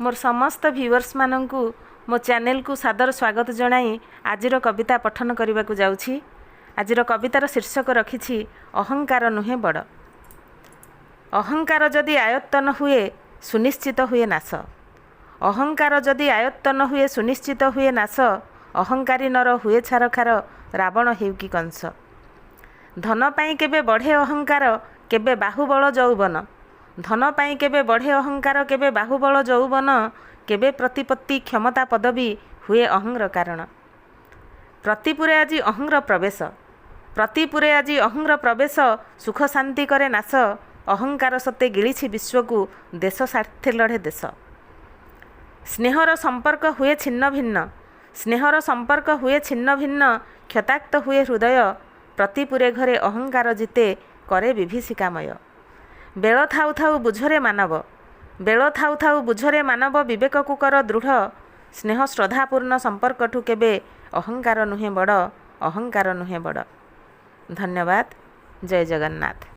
ମୋର ସମସ୍ତ ଭିଉଅର୍ସମାନଙ୍କୁ ମୋ ଚ୍ୟାନେଲକୁ ସାଦର ସ୍ୱାଗତ ଜଣାଇ ଆଜିର କବିତା ପଠନ କରିବାକୁ ଯାଉଛି। ଆଜିର କବିତାର ଶୀର୍ଷକ ରଖିଛି, ଅହଙ୍କାର ନୁହେଁ ବଡ଼। ଅହଙ୍କାର ଯଦି ଆୟତ୍ତ ନ ହୁଏ, ସୁନିଶ୍ଚିତ ହୁଏ ନାଶ। ଅହଙ୍କାର ଯଦି ଆୟତ୍ତ ନ ହୁଏ, ସୁନିଶ୍ଚିତ ହୁଏ ନାଶ। ଅହଙ୍କାରୀ ନର ହୁଏ ଛାରଖାର, ରାବଣ ହେଉ କି କଂସ। ଧନ ପାଇଁ କେବେ ବଢ଼େ ଅହଙ୍କାର, କେବେ ବାହୁବଳ ଯୌବନ। ଧନ ପାଇଁ କେବେ ବଢ଼େ ଅହଙ୍କାର, କେବେ ବାହୁବଳ ଯୌବନ, କେବେ ପ୍ରତିପତ୍ତି କ୍ଷମତା ପଦବୀ ହୁଏ ଅହଂର କାରଣ। ପ୍ରତିପୁରେ ଆଜି ଅହଂର ପ୍ରବେଶ, ପ୍ରତିପୁରେ ଆଜି ଅହଂର ପ୍ରବେଶ, ସୁଖ ଶାନ୍ତି କରେ ନାଶ। ଅହଙ୍କାର ସତେ ଗିଳିଛି ବିଶ୍ୱକୁ, ଦେଶ ସ୍ୱାର୍ଥେ ଲଢ଼େ ଦେଶ। ସ୍ନେହର ସମ୍ପର୍କ ହୁଏ ଛିନ୍ନ ଭିନ୍ନ, ସ୍ନେହର ସମ୍ପର୍କ ହୁଏ ଛିନ୍ନ ଭିନ୍ନ, କ୍ଷତାକ୍ତ ହୁଏ ହୃଦୟ। ପ୍ରତିପୁରେ ଘରେ ଅହଙ୍କାର ଜିତେ, କରେ ବିଭୀଷିକାମୟ। ବେଳ ଥାଉ ଥାଉ ବୁଝରେ ମାନବ, ବେଳ ଥାଉ ଥାଉ ବୁଝରେ ମାନବ, ବିବେକକୁ କର ଦୃଢ଼। ସ୍ନେହ ଶ୍ରଦ୍ଧାପୂର୍ଣ୍ଣ ସମ୍ପର୍କଠୁ କେବେ ଅହଙ୍କାର ନୁହେଁ ବଡ଼, ଅହଙ୍କାର ନୁହେଁ ବଡ଼। ଧନ୍ୟବାଦ। ଜୟ ଜଗନ୍ନାଥ।